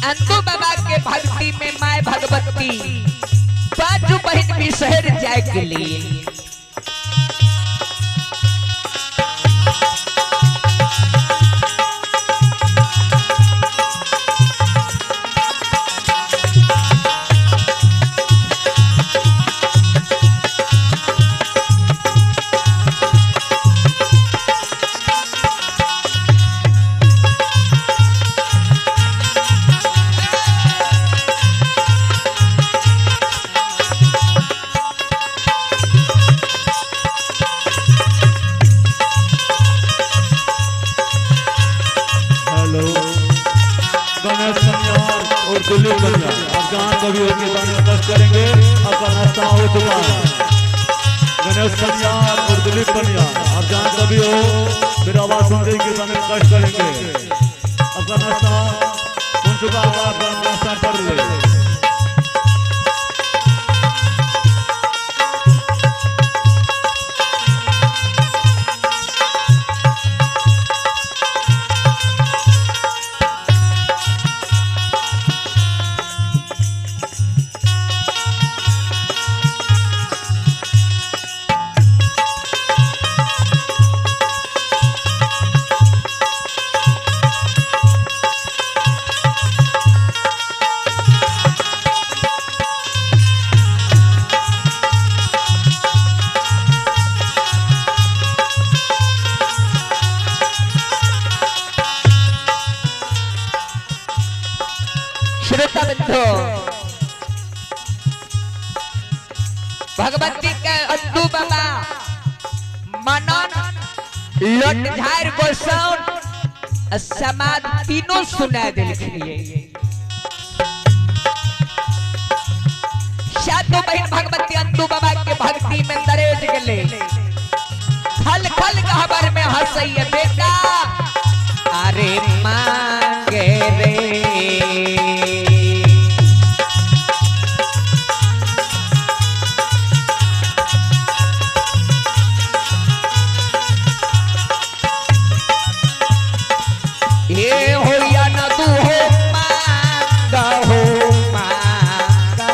अंतु बाबा के भक्ति में my Bhagwati पांचों बहन भी शहर जाए के लिए करेंगे आपका नाश्ता हो चुका है। गणेश कन्या और दिलीप कन्या आप जहाँ कभी हो मेरा आवाज सुन रही के सामने कष्ट करेंगे। आपका नाश्ता सुन चुका होगा, आपका नाश्ता कर ले। भगवती के अंतु बाबा मनन लट झार गोसाउन समाज तीनों सुना दिलखिन। सातों बहन भगवती अंतु बाबा के भक्ति में दरेज गले खल खल गहबर में हंसैया बेटा अरे मांगे रे ये हो या न तू हो मांगा हो मांगा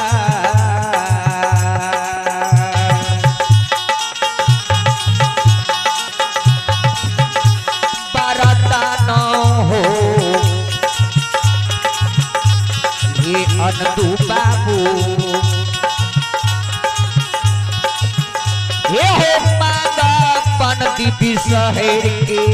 बरता न हो ये अनतु बाबू ये हो मांगा पन दीपी शहर के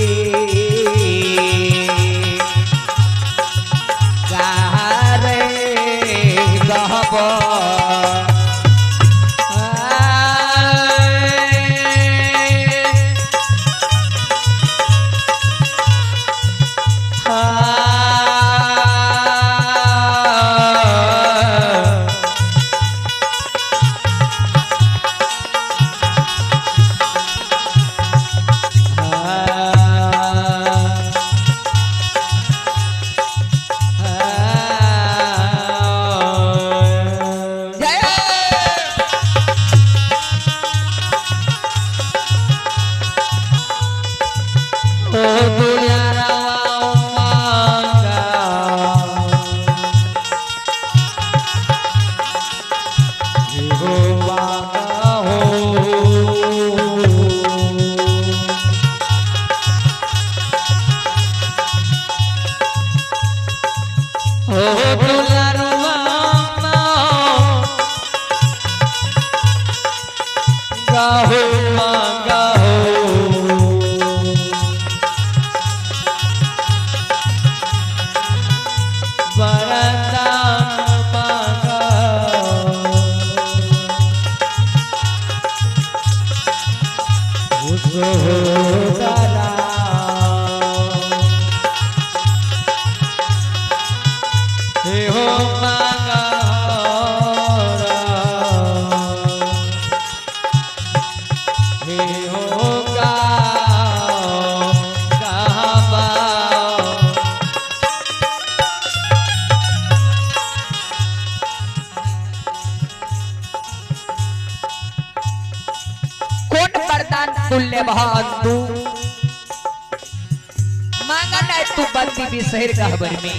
मांगा ना तू बंदी भी शहर कहबर में।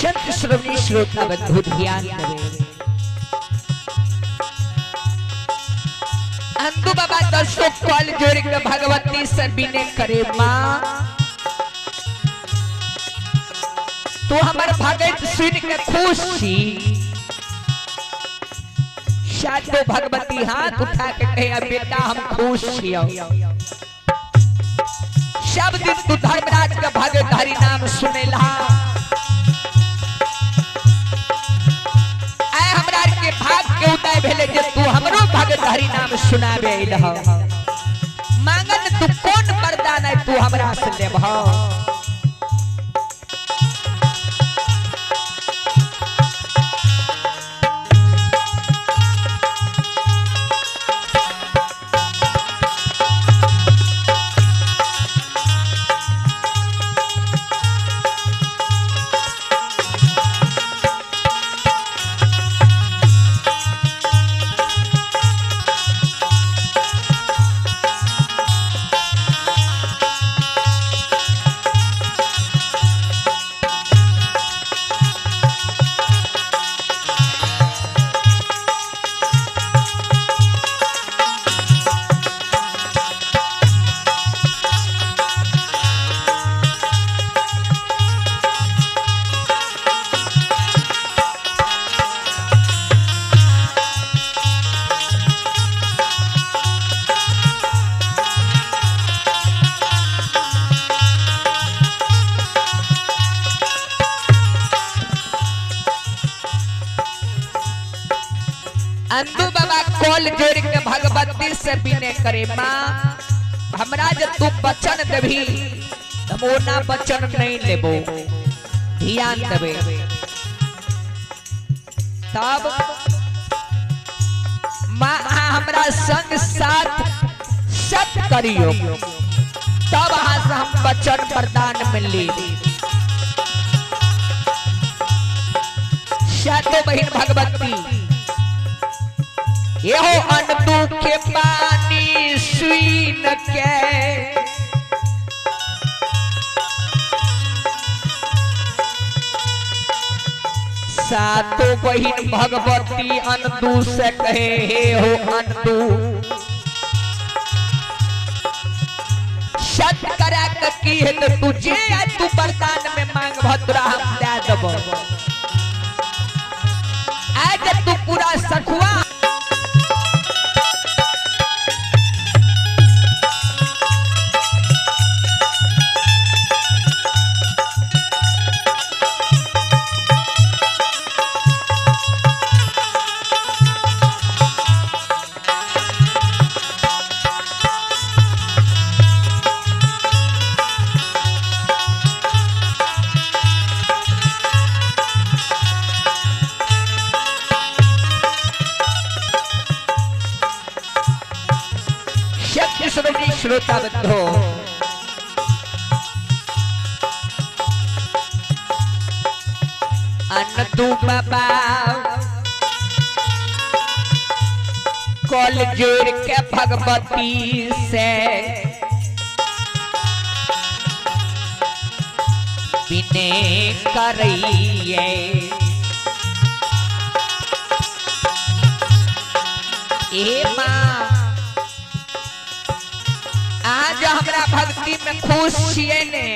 संत श्रोमणी श्रोता बंधु ध्यान देवे। अंदू बाबा दसों कॉल जोड़ के भगवती से विनय करे, माँ तू हमार भगत सुन के खुश छी। शायद तो भगवती हाथ उठा के कहे बेटा हम खुश छियो। सब दिन तू धर्मराज के भगत हरि नाम सुनेला, आय हमरा के भाग के उदय भेले जे तू हमरो भगत हरि नाम सुनाबे अइलह। मांगन तू कौन वरदान है तू हमरा से लेबह। अंदू बाबा कॉल जोड़ के भगवती से विनय करे, माँ हमरा जब तू वचन देबी हम ओना वचन नहीं लेबो। ध्यान देबे। तब माँ हमरा संग साथ सत करियो, तब अहाँ से हम वचन वरदान मिली। सातो बहिन भगवती एहो अंदू के पानी सुन के सातो बहिन भगवती अंदू से कहे, हे हो अंदू सत करा के की है तो तुझे तू वरदान में मांग भद्रा हम दे देबो। आज तू पूरा सखुआ श्रोता बंधो अंदू बाबा कॉल जोड़ के भगवती से विनय करिए। ए माँ आज हमरा भक्ति में खुश छियै ने,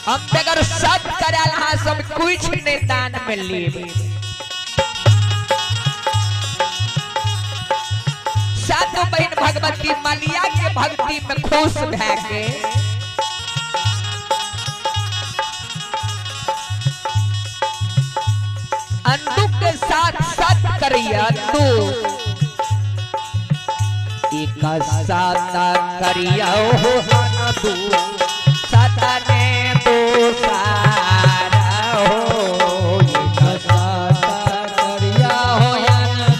हम बगैर सब कराल अहाँ सब कुछ नहीं दान में लेब। सातों बहन भगवती मलिया के भक्ति में खुश भए के अंदू के साथ साथ करिए। अंदू एक साता करिया हो दू साता ने दो सारा हो, एक साता करिया हो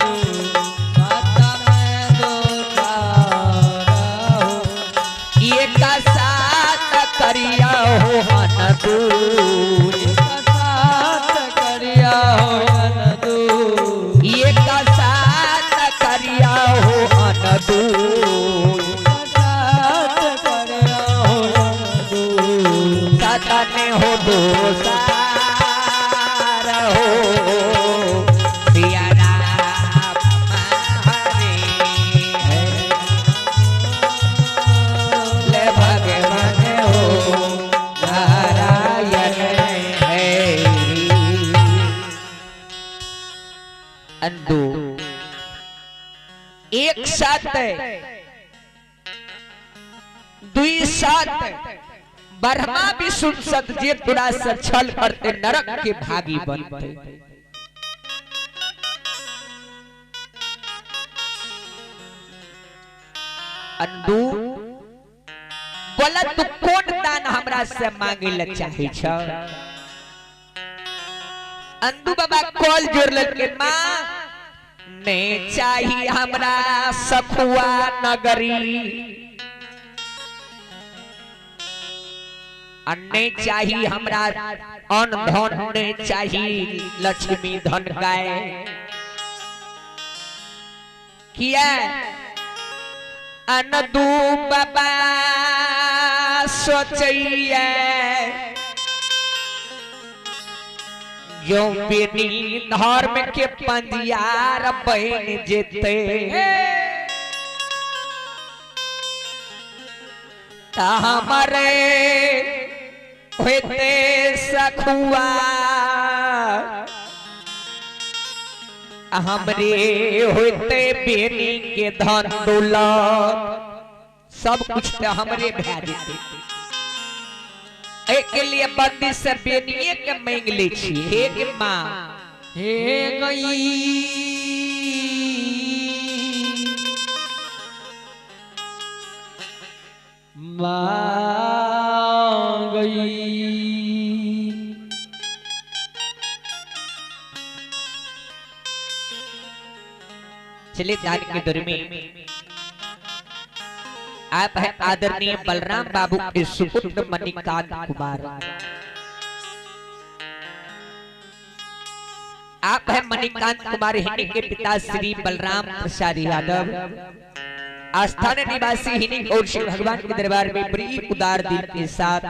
दू साता में दो सारा हो, एक साता करिया हो दू एक साता करिया हो दू, एक साता करिया हो दू सात करिया हो दू, साता ने हो दोसार हो सिया राम हरे ले भगवान हो नारायण हरि। अंदू एक साथ दुई साथ ब्रह्मा विष्णु सत जे तोरा से छल करते नरक के भागी बनते। अंदू बोला तू कौन दान हमरा से मांगे ल चाहे छ। अंदू बाबा कॉल जोड़ लके मां ने चाहिए हमरा सखुआ नगरी अन्ने चाहिए हमरा अन्न धन ने चाहिए लक्ष्मी धन गाय किया अनदू बाबा सोचैया जो बेनी धर्म के पंजियार बन जेते हमारे होते सखुआ हमरे होते बेनी के धन दौलत सब कुछ तो हमरे भै जेते। एक के लिए बंदी से बेनिए के मांग ले छी। हे के मां हे गई मां गई चले दान के दर में आप है आदरणीय बलराम बाबू के सुपुत्र मणिकांत कुमार। आप है मणिकांत कुमार हिनी के पिता श्री बलराम प्रसाद यादव आस्थान निवासी हिनी और श्री भगवान के दरबार में बड़ी उदार दिल के साथ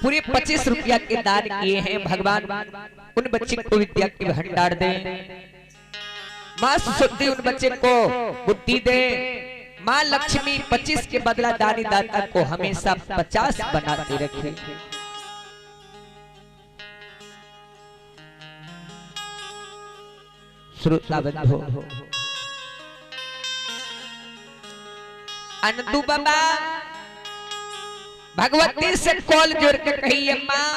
पूरे 25 रुपया के दान किए हैं। भगवान उन बच्चे को विद्या के भंडार दें, मां सरस्वती उन बच्चे को बुद्धि दे, मां लक्ष्मी 25 के बदला दानी दाता को हमेशा 50 बनाते रखे। श्रोता बंधु अनंदू बाबा भगवती से कॉल जोड़ के कहिए मां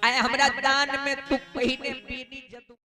आए हमरा दान में तू पहिने पीनी।